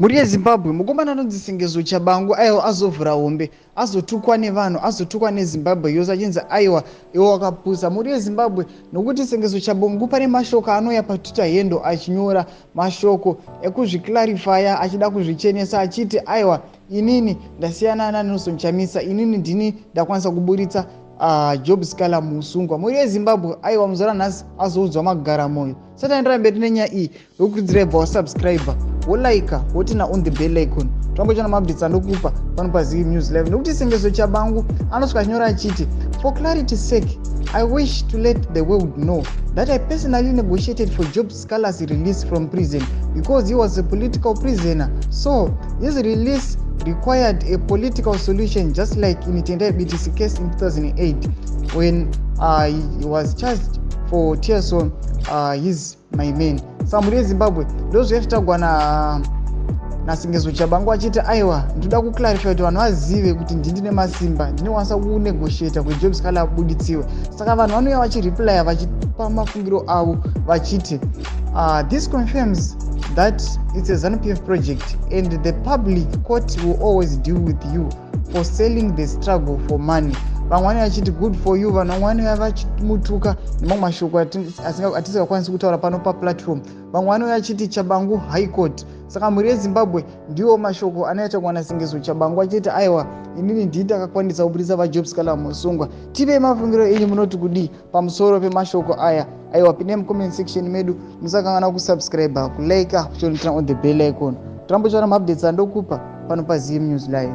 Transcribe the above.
Mhuri yeZimbabwe, mukomana anonzi Sengezo Tshabangu aiwa azovhura hombe, azotukwa nevanhu, azotukwa neZimbabwe yose achinzi aiwa iwe wakapusa. Mhuri yeZimbabwe, nokuti Sengezo Tshabangu pane mashoko anouya paTwitter handle achinyora mashoko ekuzviclarifya, achida kuzvichenesa, achiti aiwa inini ndasiyana naNelson Chamisa, inini ndini ndakwanisa kuburitsa Job Sikhala muusungwa. Mhuri yeZimbabwe, aiwa muzuva ranhasi azoudzwa magara mwoyo. Sati aenderera mberi nenyaya iyi, ndokurudzirai bva wasubscribe, wolike, woturn on the bell icon, tombochana maupdates andokupa pano paZivi News Live. Nokuti Sengezo Tshabangu anosvika achinyora achiti, "For clarity sake, I wish to let the world know that I personally negotiated for Job Sikhala's release from prison because he was a political prisoner. So his release required a political solution, just like in Tendai Biti's case in 2008 when he was charged for treason. He's my man." Saka mhuri yeZimbabwe, ndozvaitagwa na naSengezo Tshabangu achiti aiwa ndoda kuclarify kuti vanhu vazive kuti ndini nemasimba, ndinokwanisa kunegotiata kuti Job Sikhala abuditsiwe. Saka vanhu vanouya vachireplya, vachipa mafungiro avo vachiti, "This confirms that it's a ZANU PF project and the public court will always deal with you for selling the struggle for money." Vamwe vanouya vachiti, "Good for you." Vanhu vamwe vanouya vachimutuka nemamwe mashoko atisingakwanisi kutaura pano paplatform. Vamwe vanouya vachiti, "Tshabangu High Court." Saka mhuri yeZimbabwe, ndiwo mashoko anoita naSengezo Tshabangu achiti aiwa inini ndii ndakakwanisa kubudisa vaJob Sikhala musungwa. Tipei mafungiro enyu, munoti kudii pamusoro pemashoko aya? Aiwa, pindai mucomment section medu, musakanganwa kusubscribe, kulike, kuturn on the bell icon. Tirambochaona maupdates andokupa pano paZim News Live.